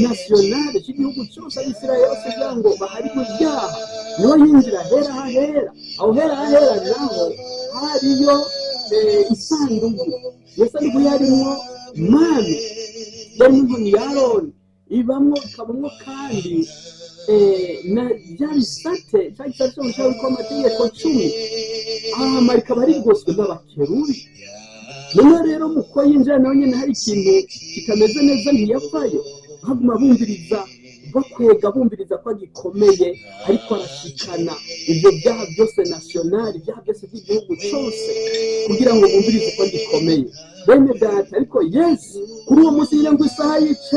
Nationale cy'igihugu cyose, Abisirayeli bose, kugira ngo baharigwe ibyaha, niho yinjira hera hahera. Aho hera hahera naho hariyo isanduku. Iyo sanduku yarimwo manu, yarimo inkoni ya Aroni, ibamwo, ikabamwo kandi na bya bisate, cya gisate cyo mu amategeko 10, hama rikaba rigoswe n'abakerubi. Noneho rero mu ko yinjira, nawe nyine hari ikintu kitameze neza, ntiyapfayo, baguma bumviriza, bakwega, bumviriza ko agikomeye, ariko arashikana ibyo byaha byose national, ibyaha byose by'igihugu cyose, kugira ngo bumvirize ko gikomeye, bene data. Ariko Yesu kuri uwo munsi nyine, ngo isaha y'9,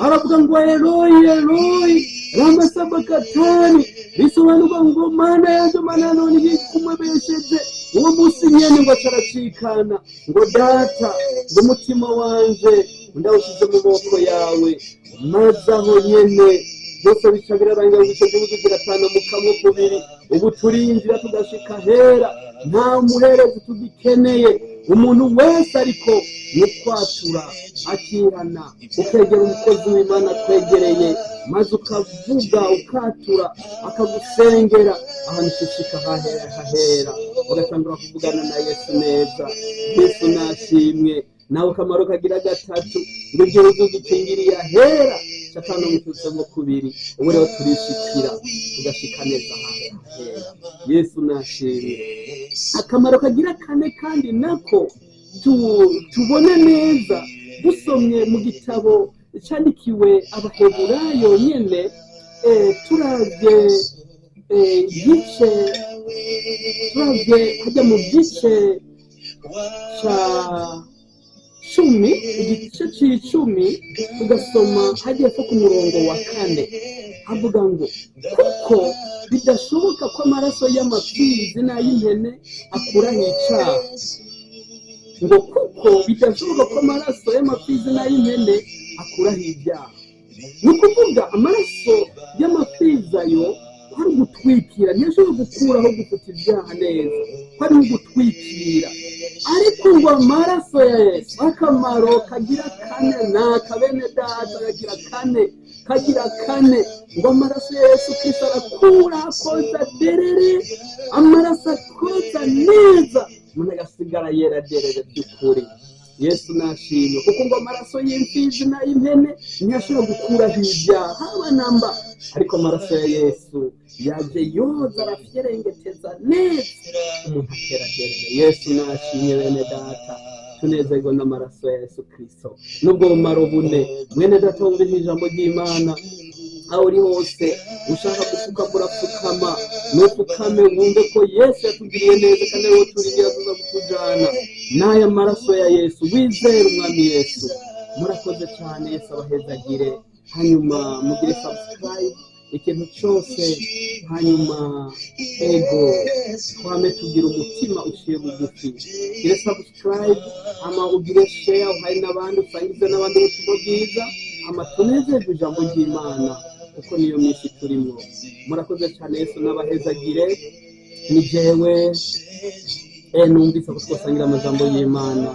aravuga ngo: "Eloyi, Eloyi, lama sabakatani", bisobanurwa ngo: "Mana yanjye, Mana none kumubesheje?" Uwo munsi nyene ngo acaracikana ngo: "Data", ngo: "Umutima wanje ndawushyize mu maboko yawe." Maze aho nyene byose bica birarangira, ngo icyo gihugu kiratana mu kamwe kubiri. Ubu turinjira tugashika hera, nta muherezi tugikeneye. Umuntu wese ariko ni ukwatura, akihana, ukegera umukozi w'Imana akwegereye, maze ukavuga, ukatura, akagusengera, ahantu ushishika hahera hahera, ugatangura kuvugana na Yesu neza. Yesu nashimwe. Nawe akamaro kagira gatatu, ngo igihugu gikingiriye ahera, satani umututsemo kubiri. Ubu rero turishikira, tugashika neza hahera hahera. Yesu nashimwe. Akamaro kagira kane kandi nako tubona neza, dusomye mu gitabo cyandikiwe Abaheburayo nyene, turavye igice, turavye hajya mu gice ca 10, igice c'icumi, tugasoma hagiye ko ku murongo wa 4, havuga ngo: "Kuko bidashoboka ko amaraso y'amapfizi n'ay'impene akuraho icaha." Ngo kuko bidashoboka ko amaraso y'amapfizi n'ay'impene akuraho ibyaha. Ni ukuvuga amaraso y'amapfizi ayo ko ari ugutwikira, ntiyashobora gukuraho, gufuta ibyaha neza, ko ari ugutwikira. Ariko ngo amaraso ya Yesu, akamaro kagira kane ni aka, bene data, kagira kane, ngo amaraso ya Yesu Kristo arakura, akoza derere, amaraso akoza neza, umuntu agasigara yera derere by'ukuri. Yesu nashimwe, kuko ngo amaraso y'imfizi n'ay'impene ntiyashobora gukuraho ibyaha haba namba, ariko amaraso ya Yesu yaje yoza, arafyerengeteza neza, umuntu akera derere. Yesu nashimwe. Bene data, tunezerwa n'amaraso ya Yesu Kristo. Nubwo bumaro bune, mwene data wumvise ijambo ry'Imana, aho uri hose, ushaka gupfukama urapfukama, nupfukame wumve ko Yesu yatugiriye neza, kandi ariwo turingira tuza kutujana n'aya maraso ya Yesu. Wizere Umwami Yesu. Murakoze cyane, Yesu abahezagire. Hanyuma mugire subscribe, ikintu cyose. Hanyuma ego, twame tugira umutima uciye bugufi. Ugire subscribe, hama ugire share, uhaye n'abandi, usangize n'abandi ubutumwa bwiza, hama tunezerwe ijambo ry'Imana, kuko niyo minsi turimo. Murakoze cyane, Yesu n'abahezagire. Ni jewe numvise ko twasangira amajambo y'Imana.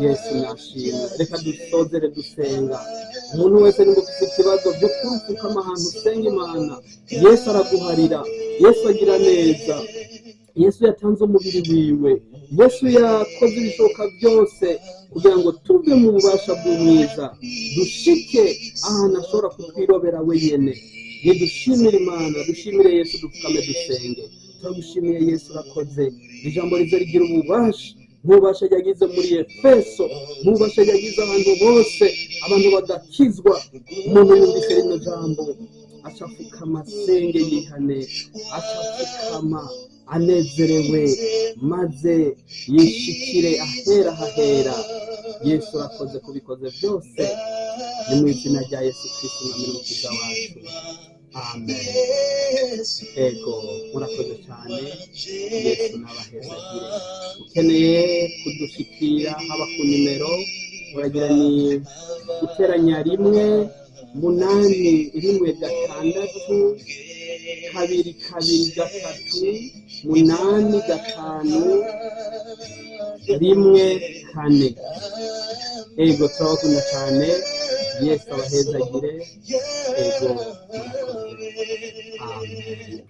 Yesu nashimwe. Reka dusozere dusenga. Umuntu wese nimba ufite ikibazo byo kurupfukama ahantu usenga Imana, Yesu araguharira. Yesu agira neza. Yesu yatanze umubiri wiwe. Yesu yakoze ibishoboka byose kugira ngo tuve mu bubasha bw'umwiza, dushike ahantu ashobora kutwirobera wenyine. Nidushimire Imana, dushimire Yesu, dupfukame dusenge. Turagushimiye Yesu, urakoze. Ijambo rize rigira ububasha nk'ububasha yagize muri Efeso, nk'ububasha yagize ahantu hose, abantu bagakizwa. Umuntu yumvise rino jambo acapfukama asenge, yihane, acapfukama anezerewe, maze yishikire ahera hahera. Yesu, urakoze kubikoze byose. Ni mu izina rya Yesu Kristo, Umwami n'Umukiza wacu, amen. Ego, murakoze cyane, Yesu n'abahezagire. Ukeneye kudushikira, haba ku nimero uragira ni guteranya 18162238514. Ego, turabakunda cyane. Yesu abahezagire. Ego, murakoze. Amen.